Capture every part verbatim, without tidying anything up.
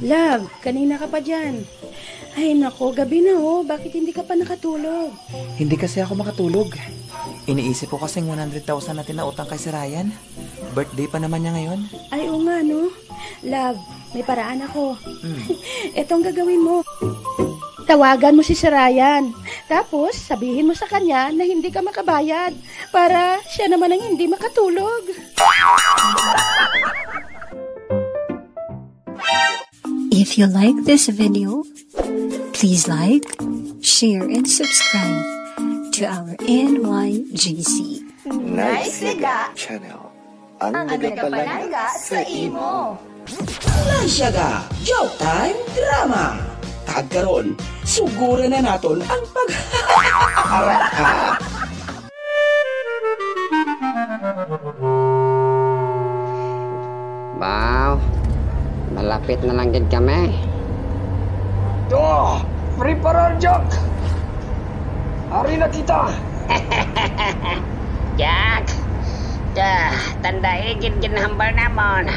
Love, kanina ka pa dyan. Ay nako, gabi na ho. Bakit hindi ka pa nakatulog? Hindi kasi ako makatulog. Iniisip ko kasing one hundred thousand natin na utang kay si Ryan. Birthday pa naman niya ngayon. Ay, oo nga, no? Love, may paraan ako. Hmm. Ito ang gagawin mo. Tawagan mo si Sir Ryan. Tapos, sabihin mo sa kanya na hindi ka makabayad para siya naman ang hindi makatulog. If you like this video, please like, share, and subscribe to our N Y G C. Nice Yaga Channel. Ang nagapalangga sa imo. Nice Yaga Joke Time Drama. Kag karon, suguran na naton ang pag Baw, malapit na lang gid kami. To, preparar, Jack! Ari na kita! Jack! Ta, tandai gid ginhambal namon.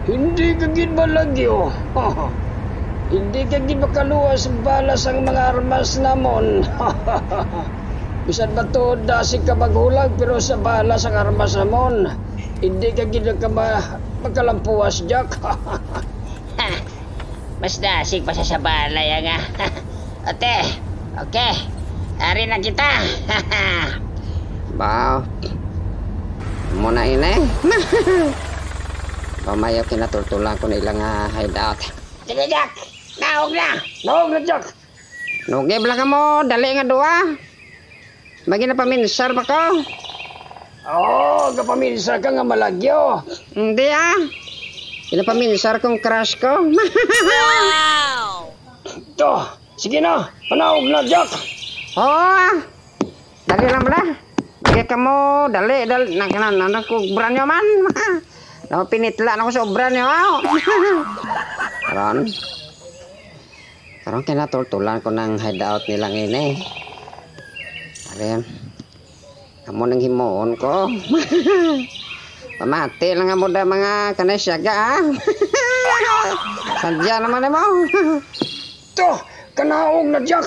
Hindi ka gid malagyo. Hindi ka gid makaluwas sa bala sang mga armas namon. Bisan ba tuod dasig ka maghulag, pero sa bala sang armas namon, hindi ka gid ka ma-, makalampuwas, Jack. Mas dasig pa sa sabala ya nga. Ate, okay. Ari na kita. Baw. Amo na ini. Pamayo kinatultulan ko na ilang, ah, hideout. Sige, Jack. Naog na. Naog na, Jack. Nugib lang kamo, dali nga duwa. May ginapaminsar ba ko? Oh, gapaminsar ka nga malagyo. Hindi, ah. Ginapaminsar kong crush ko. Wow! To, sige na, panaog na, Jack. Oo, ah. Dali lang bala. Dali kamo, dali, dali. Nag-, na, na, na, kung brand nyo man. Napinitla na ko sa obra nyo, ah. Karon. Karon kinatultulan ko ng hideout nila ngini. Ari, amo nang himuon ko. Pamati lang amo da mga kanay siyaga, ah. Sadya naman mo. To, kanaog na, Jack.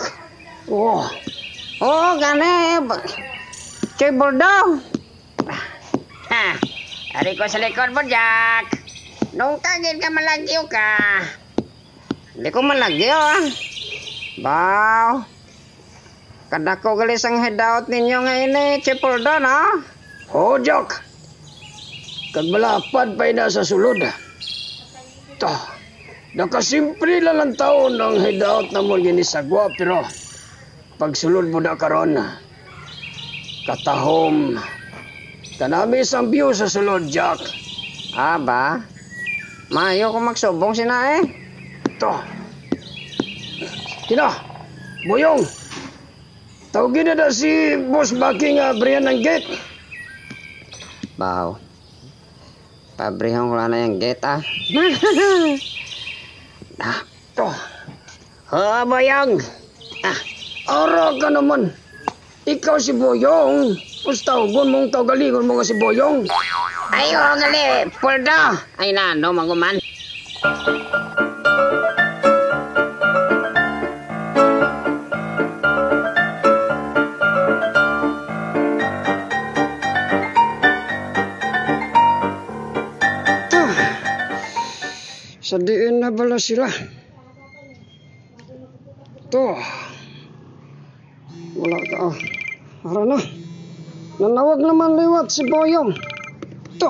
Oh. Oo, gani. Ba-, Choy Buldo. Ha, ari ko sa likod mo, Jack. Nung kagid ka malagyo ka. Hindi ko malagyo, ah. Baw. Kadako gali sang hideout ninyo nga ini, Chipoldo, no? Oo, Jack. Kag malapad pa ina sa sulod. Ta, nakasimpri lang lang taon ang hideout namon ginisagwa, pero pagsulod mo na karon, katahom. Kanami sang view sa sulod, Jack. Ah, ba? Maayo ko magsubong sina eh. To. Kina, Boyong. Tawgi na da si Boss Baki nga abrihan ang gate. Baw. Pabrihon ko lang na yung gate, ah. Ah. To. Oh, Boyong. Ah. Ara ka naman. Ikaw si Boyong. Pustagon mong tawgalingon mo nga si Boyong. Ay, oh, gali. Puldo. Ay, nano, maguman. Sa diin na bala sila? To. Wala ka, oh. Ara na. Nanawag naman liwat si Boyong. To.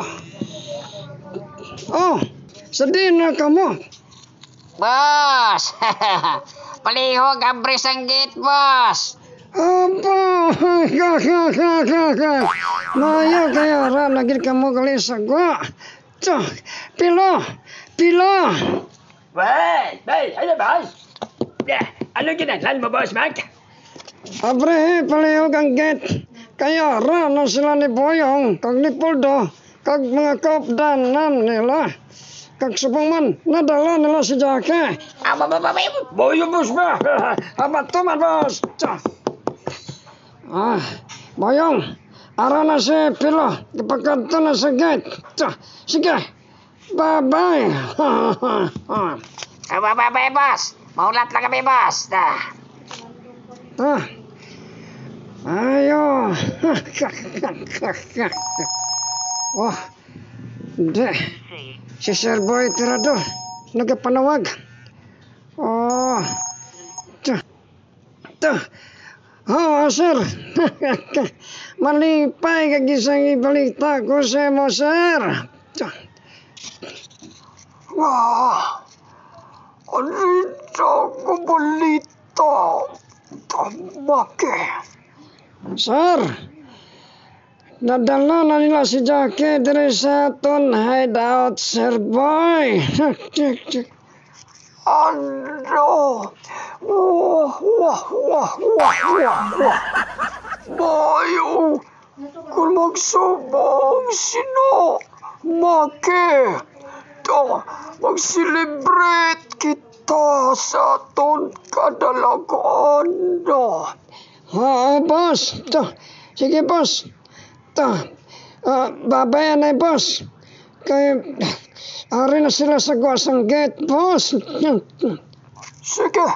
Oh, sa diin na kamo? Boss! Palihog, abre sang gate, boss! Apo! Maayo kay ara na gid kamo gali sa gwa. To, pilo! Pilo! Wait! Wait! Ano, boss? Eh, ano ginahanglan mo, Boss Mac? Abre, palihog ang gate. Kay ara na sila ni Boyong kag ni Poldo kag mga kaupdanan nila. Kag subong man, nadala nila si Jackie. Ah, ba, ba, ba, ba, Boyong, boss ba? Abato man, boss. Tsa. Ah, Boyong, ara na si Pilo, ipakadto na sa gate. Tsa. Sige, bye-bye. Ah, ba, ba, ba, boss. Mahulat lang kami, boss. Ah. Ah. Ayo. Oh. Di. Si Sir Boy Tirador. Nagapanawag. Oh. Ta. Ta. Oh, sir. Malipay kag isang ibalita ko sa imo, sir. Ta. Ah. Ano ito nga balita? Tamake. Sir, nadala na nila si Jackie diri sa aton hideout, Sir Boy. Ano? Wah, wah, wah, wah, wah, wah. Bayo. Kon magsubong sino, Maki, to, mag-celebrate kita sa aton kadalagan, no? Oo, boss. To, sige, boss. To, ah, babay anay, boss. Kay, ari na sila sa gwa sang gate, boss. Sige.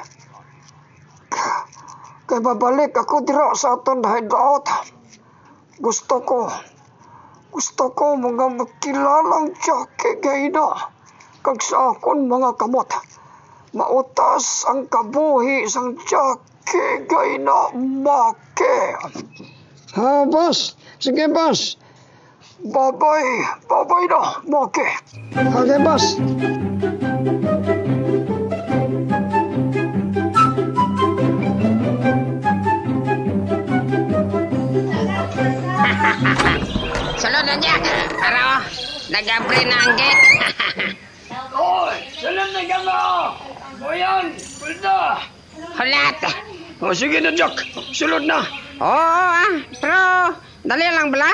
Kay babalik ako dira sa aton hideout. Gusto ko, gusto ko mga makilalang Jackie Gaina, kag sa akon mga kamot. Mautas ang kabuhi sang Jackie Gaina, Maki. Ha, boss? Sige, boss. Babay, babay na, Maki. Okay, boss. Sulod na, Jack. Tara, oh. Nag-abri na ang gate. Oy, sulod na, Jack, oh. Boyong, Bulda. Hulat. Oh, sige na, Jack. Sulod na. Oo, ah. Pero, dali lang bala.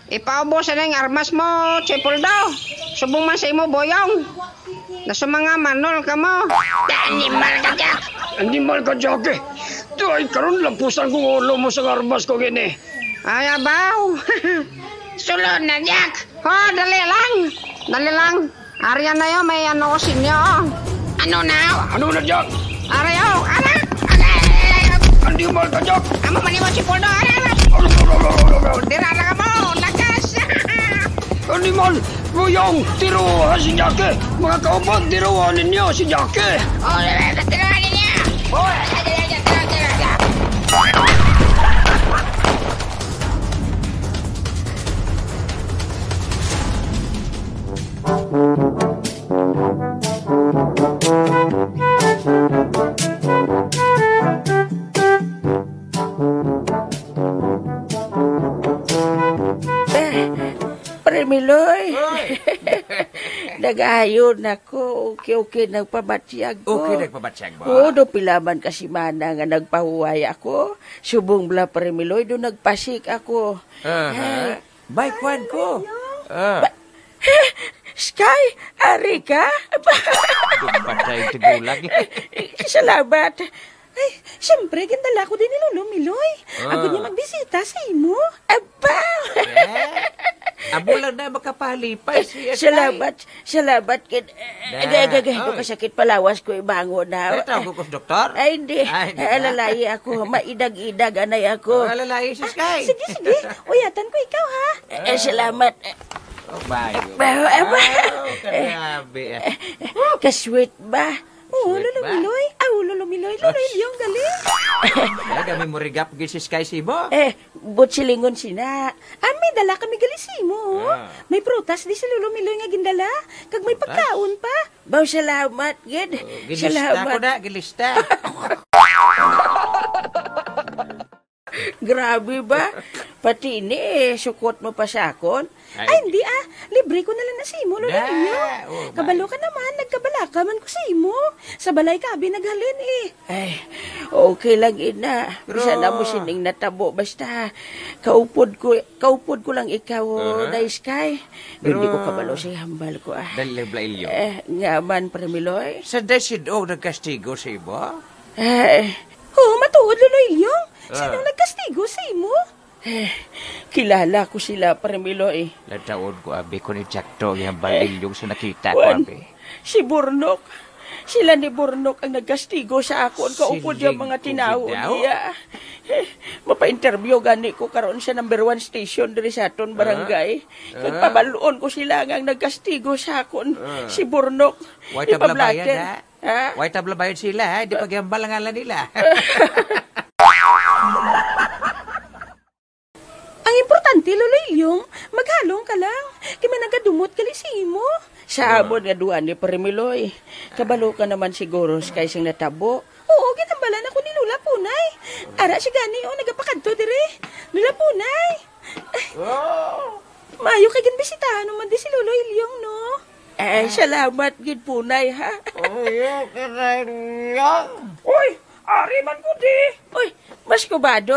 Ipaubos na yung armas mo, Chipoldo. Subong man sa imo, Boyong. Naso mga manol ka mo. Animal ka, Jack. Animal ka, Jack, eh. Tuay karon lampusan kong ulo mo sa armas ko gini. Ay, abaw. Sulod na, Jack. Ho, dali lang. Dali lang. Ari na yo, may ano ko sa inyo. Ano na? Ano na, Jack? Ari, oh, ari. Ari, ari, ari, ari. Animal ka, Jack. Amo man imo si Poldo, ari, ari. Dira na ka mo, lakas. Animal, Boyong, tiruha si Jack. Mga kauban, tiruha ninyo si Jack. Oh, tiruha ninyo. Oh, tiruha, tiruha, tiruha, tiruha. Pre Miloy. Oy! Nagayo na ko. Okay, okay, nagpabatyag ko. Okay, nagpabatyag ba? Oo, do pila man ka semana nga nagpahuway ako. Subong bala, Pre Miloy, do nagpasik ako. Aha. Ay. Bay, kwan ko. Ah. Ba-, Sky, ari ka? Patay ang tigulang. Salamat. Ay, siyempre, gindala ko din ni Lolo Miloy. Ah. Agud niya magbisita sa imo. Aba! Eh? Amo lang na makapalipay si Sky. Salamat, salamat, kid-, Da. Agay, agay, agay, Oy. Kasakit palawas ko ibangon na. Ay, tawag ko sa doktor? Ay, hindi. Ay, hindi Ay, na. Lalai ako. Maidag-idag, anay ako. Oh, lalai si Ah, Sky. Sige, sige. Uyatan ko ikaw, ha? Eh, salamat. Oh, bayo. Ba-, ba-, Oh, grabe. Ka-sweet ba? Oo, Sweet Lolo ba? Miloy. Ah, oo, Lolo Miloy. Lolo Ay. Ilyong, gali. Ay, kami mo rigap gid si Sky Sibo. Eh, but silingon sina. Ah, may dala kami gali sa imo. Ah. May prutas di si Lolo Miloy nga gindala. Kag may Prutas? Pagkaon pa. Baw, salamat, gid. Oh, gilista Salamat. Ko na, gilista. Grabe ba? Pati ini, eh, sukot mo pa sa akon? Ay. Ay, hindi ah. Libre ko na lang na sa imo, Lolo Da, Ninyo. Oh, Kabalo bye. Ka naman, nagkabalaka man ko sa imo. Sa balay ka, abi naghalin eh. Ay, okay lang, ina. Pero Bisan na mo sining natabo, basta kaupod ko, kaupod ko lang ikaw, Aha. Day Sky. Pero Hindi ko kabalo sa hambal ko, ah. Dali lang, Blailyo. Eh, nga man, Premiloy? Sa Day Sidong nagkastigo sa imo? Eh, Oo, matuod, Lolo Ilyong. Sino Ah. nagkastigo sa imo? Eh, kilala ko sila, Premiloy. Nataon ko, abi, kung eksakto ang iyang Eh, balilyong sa nakita ko, kuwan, abi. Si Burnok. Sila ni Burnok ang nagkastigo sa akon, kaupod Sila ang mga tinawo daw? niya. Mapa-interview gani ko karon sa number one station diri sa aton Ah? barangay. Kag Ah? pabalon ko sila nga ang nagkastigo sa akon, Ah. si Burnok. Way tabla bayad, Ipablatter. ha? Ha? Way tabla bayad sila, ha? Di paghambal ang ngalan nila. Ang importante, Lolo Ilyong, maghalong ka lang. Kay may nagadumot gali sa imo. Sa Ah. amon nga duha ni Pare Miloy. Kabalo ka naman siguro sa kay sing natabo. Oo, ginhambalan ako ni Lola Punay. Ara si gani, oh, nagapakadto diri. Lola Punay. Oh. Maayo kay ginbisitahan mo man di si Lolo Ilyong, no? Eh, salamat gid, Punay, ha? Uy, ari man ko di. Uy, mas kubado.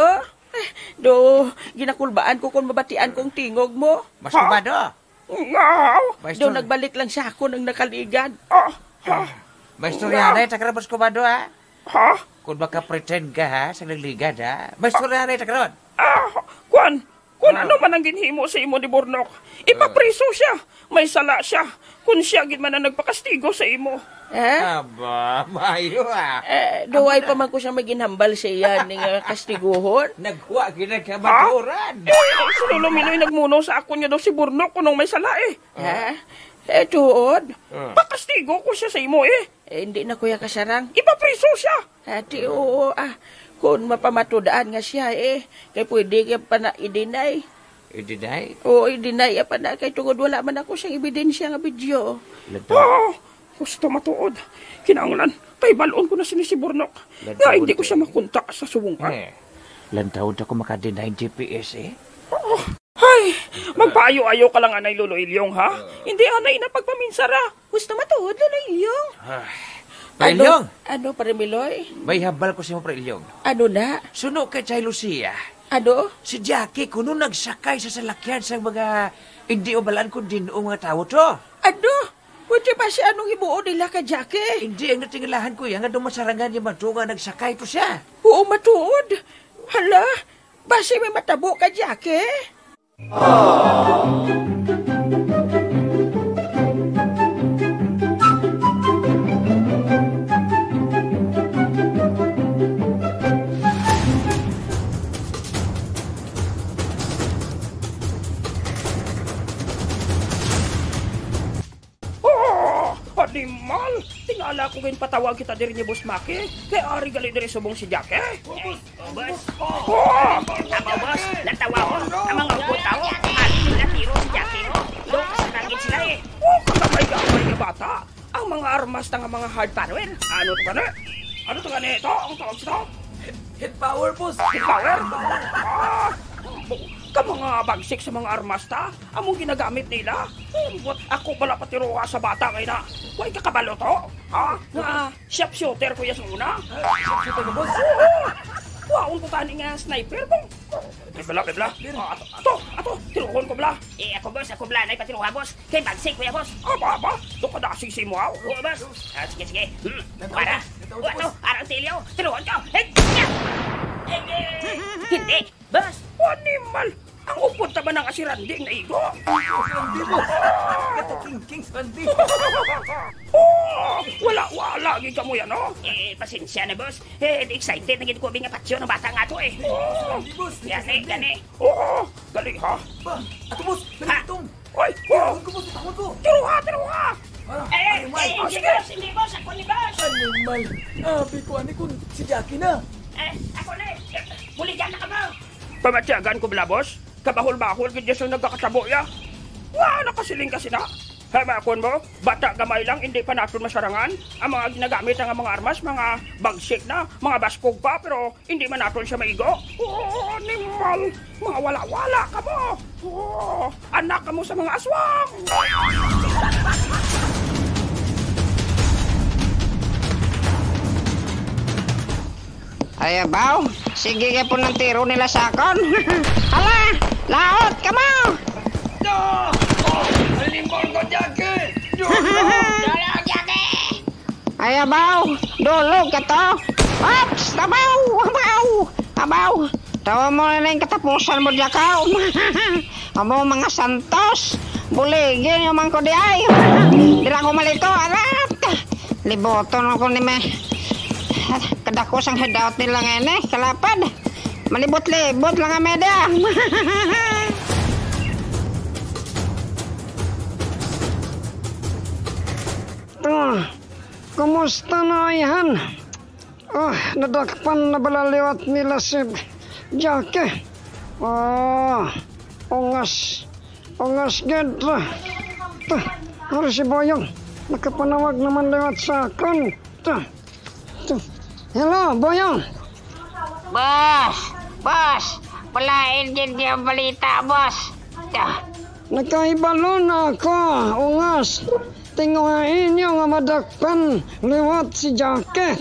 Eh, do, ginakulbaan ko kung mabatian kong tingog mo. Mas Ha? kubado. Ngaw. Do, Maestro. nagbalik lang sa ako nang nakaligad. Ah, ha? Maestro Ngaw. Rihanay, takara mas kubado, ha? Ha? Kung maka-pretend ka, ha, sa nagligad, ha? Maestro Rihanay, takara. Ah, kwan, kwan, Ah. ano man ang ginhimo sa imo ni Burnok? Ipapriso siya. May sala siya. Kung siya gid man ang nagpakastigo sa imo. Eh? Aba, maayo, ah. Eh, duway Amo pa na. man ko siya maginhambal sa iya ni nga kastiguhon. Nagwa gid ang kamaturan. Eh, si Lolo Miloy nagmuno sa akon nga daw si Burnok kunong may sala, eh. Ha? Eh, tuod. Ah. Pakastigo ko siya sa imo, eh. Eh, hindi na, Kuya Kasarang. Ipapriso siya. Ati, oo, ah. Kung mapamatud-an nga siya, eh, kay pwede ka pa na i-deny. I-deny? Oo, i-deny pa na kay tungod wala man ako siyang ebidensya nga video. Lantaw. Ah, gusto matuod. Kinahanglan, kay balon ko na sini si Burnok. Lantaw Nga hindi ko siya kay makontak sa subong pa. Eh, lantaw ta ko maka-deny G P S, eh. Ah, ay, magpaayo-ayo ka lang anay, Lolo Ilyong, ha? Ah. Hindi anay na pagpaminsara. Gusto matuod, Lolo Ilyong. Ah. Pre Ano? Ilyong! Ano, Pre Miloy? May hambal ko sa imo, Pre Ilyong. Ano na? Suno kay Chay Lucia. Ano? Si Jackie kuno nagsakay sa salakyan sang mga hindi ubalaan kung din-o mga tawo to. Ano? Pwede ba siya anong himuon nila kay Jackie? Hindi, ang natingalahan ko yan, nga dumasarangan niya man to nga nagsakay to siya. Oo, matuod. Hala, basi may matabo kay Jackie? Oh, animal! Tingala ko ginpatawag kita diri ni Boss Maki. Kay ari gali diri subong si Jackie. Oh, boss. Oh, boss. Oh! Amo, boss, natawa ko. Ang mga ubo tao, agi nila tiro si Jackie, oh. Do, sa langit sila, eh. Oh, kagamay-gamay nga bata. Ang mga armas ta nga mga hard power. Ano to gani? Ano to gani ito? Ang tawag sa ito? Head, head power, boss. Head power? Ah! Ka mga bagsik sa mga armas ta, among ginagamit nila. Ambot, ako bala patiroha sa bata kay na. Way ka kabalo to? Ha? Nga sharpshooter ko ya sa una? Ah, sharpshooter ka, boss? Oo. Kuhaon ko tani nga sniper, bong. Bibla, bibla. Ah, ato, ato, ato. Tirohon ko bala. Eh, ako, boss, ako bala, nay patiroha, boss. Kay bagsik ko ya, boss. Aba, aba. Do ka dasig sa imo, aw. Oo, boss. Ah, sige, sige. Hmm. Natawa, Para. natawa, Oh, ato, boss. Arang tilyo. Tirohon ko. Hey! Hindi. Boss! Animal! Ang upod ta ba nang asiranding naigo? Hindi, boss. Katatingking sa hindi. Oh, wala, wala, gid kamo yan, no? Eh, pasensya na, boss. Eh, excited na gid ko, bing, nga patyon ang bata nga to, eh. Oh. Hindi, boss. Gani, gani. Oo, dali, ha? Ba, ato, boss, Ha? nagitong. Oy, oh. Tawag ko, boss, tawag ko. Tiruha, tiruha. Ah, Eh, ay, eh, Mike. Oh, hindi, sige. Boss, hindi, boss. Ako ni, boss. Animal. Abi ko, ani, kung si Jackie na. Eh, ako ni. Buligan na ka mo. Pamatyagan ko bala, boss. Kabahol-bahol gid siya nagakatabo ya. Wa, nakasiling ka sina. Hamakon mo, bata gamay lang, hindi pa naton masarangan. Ang mga ginagamit nga mga armas, mga bagsik na, mga baskog pa, pero hindi man naton siya maigo. Oh, animal! Mga wala-wala kamo! Oh, anak kamo sa mga aswang! Ay, abaw. Sige kay po ng tiro nila sa akon. Hala! Laot kamo! No! Oh, animal ko, Jackie! Dolo, Jackie! Ay, abaw! Dulog ka to! Ops! Abaw! Abaw! Abaw! Tawa mo na yung katapusan mo, Jakaw! Amo, mga santos! Buligin yung man ko di ay! Dira ko malito! Arat! Liboton ako ni me. Kadako sang head out nila ngayon eh, kalapad. Malibot-libot lang ang media. Ah, kumusta na, ayhan? Ah, nadakpan na bala liwat nila si Jackie. Ah, ungas. Ungas gid. Ta, ta, ari si Boyong. Nakapanawag naman liwat sa akon. Ta, ta. Hello, Boyong. Boss! Boss! Palain gid ang balita, boss! Ta. Nakahibalo na ako, ungas. Tinguha inyo nga madakpan liwat si Jackie.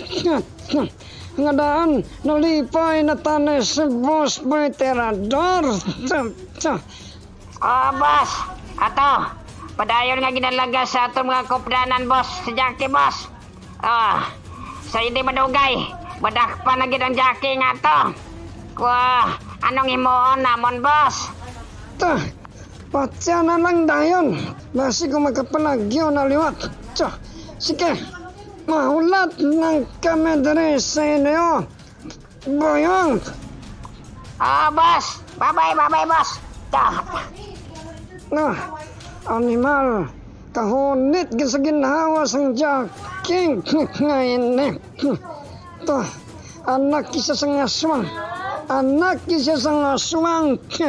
Nga daan, nalipay na tani si Boss Boy Tirador. Ta, ta. Oh, boss. Ato, padayon nga ginalagas sa aton mga kupdanan, boss. Si Jackie, boss. Ah, sa hindi madugay, madakpan na gid ang Jackie nga to. Kwa, anong himuon namon, boss? Ta, patya na lang dayon. Basi kung magkapalagyo na liwat. Ta, sige, mahulat lang kami diri sa inyo. Boyong! Ah, boss! Babay, babay, boss! Ta. Ah, animal! Kahunit gid sa ginhawa sang Jackie nga ini. Ta, anak isa sang aswang! Anak isa sang aswang! Ta.